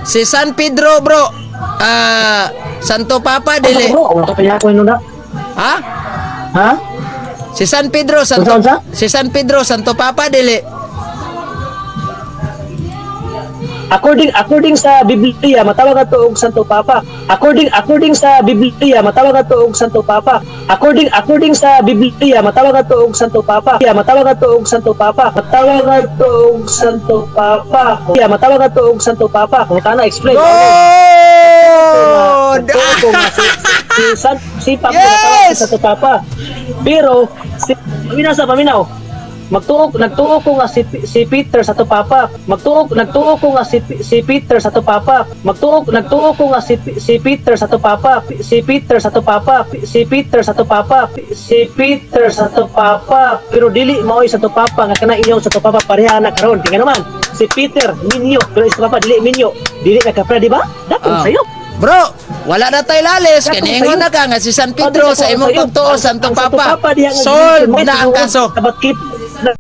Si San Pedro, bro. Ah, Santo Papa dili. Bro, wala pa ko na. Ha? Ha? Si San Pedro, Santo Unsa, unsa? Si San Pedro, Santo Papa dili. According sa Biblia, matawag ato og Santo Papa. According sa Biblia, matawag ato og Santo Papa. According sa Biblia, matawag ato og Santo Papa. Yeah, matawag ato og Santo Papa. Matawag ato og Santo Papa. Yeah, matawag ato og Santo Papa. Kung kana explain. Good! Nagtuo ko nga si Papa matawag si Santo Papa. Pero si paminaw sa paminaw. Nagtuo ko nga si Peter Santo Papa. Nagtuo ko nga si Peter Santo Papa. Nagtuo ko nga si Peter Santo Papa. Si Peter Santo Papa. Si Peter Santo Papa. Si Peter Santo Papa. Pero dili mao'y Santo Papa nga kana inyong Santo Papa pareha na karon. Tingnan naman. Si Peter minyo, pero si Papa dili minyo. Dili na kapra, di ba? Dapat sayo. Bro, wala na tayo lalis. Dapat Kaya ingon sayo. na ka nga si San Pedro sa imong pagtuo, Santo Ang Papa. diha nga Solve gimension, na ang kaso. Dapat keep